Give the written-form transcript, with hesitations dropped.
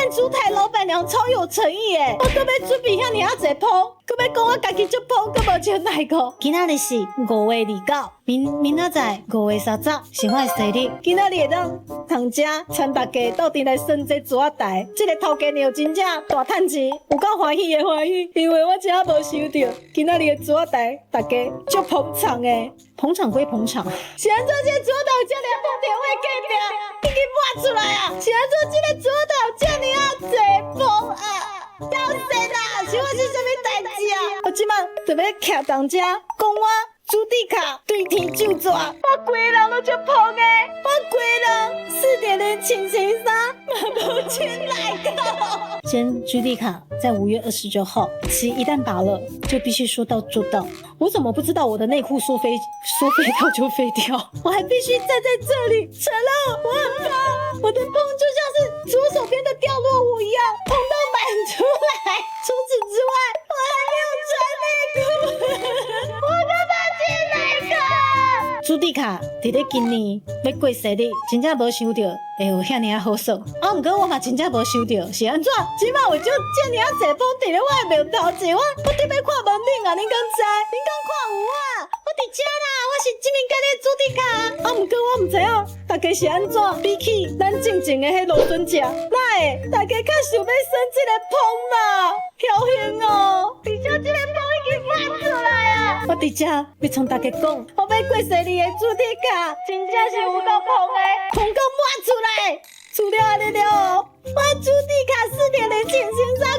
彈珠台老闆娘超有誠意欸，我閣欲準備遐爾仔濟膨，閣欲講我家己足膨，閣無穿內褲。今仔日是5月29，明明仔載5月30是我的生日。今仔日會當通遮參大家鬥陣來耍這珠仔台，這个頭家娘真正大趁錢，有夠歡喜的歡喜，因為我真無想著今仔日的珠仔台，大家足捧場的。捧場歸捧場，是按怎這個珠仔台有遮爾膨佇我的隔壁，已經抹出來啊！是按怎這个珠仔台有遮爾仔濟膨啊？曉死啦！是發生啥物代誌啊？我這馬就欲徛佇遮講我朱迪卡對天咒詛，我規人攏足膨的，我規人4.0緊身衫嘛無穿內褲。先朱迪卡在5月29號，其實一旦打了，就必須說到做到。我怎麼不知道我的內褲說飛說飛掉就飛掉？我還必須站在這裡承認我很胖，我的膨就像是左手邊的掉落物一樣，膨到滿出來。除此之外，我還沒有穿內褲，我幹嘛穿內褲？朱迪卡佇咧今年欲過生日，真正無想著會有遐爾仔好耍。啊，毋過我嘛真正無想著是按怎，這馬有這爾仔濟膨佇咧我的面頭前，我我得欲看門頂啊，恁敢知？恁敢看有啊？我佇遮啦，我是這面間的朱迪卡。啊，毋過我毋知影大家是按怎，比起咱進前的彼羅尊食，哪會大家較想欲耍這个膨啦？僥倖哦，而且這个膨已經發出來啊！我佇遮欲創大家講，我欲過生日的朱迪卡，真正是有夠膨的，膨到滿出來。除了按呢了後，我朱迪卡4.0緊身衫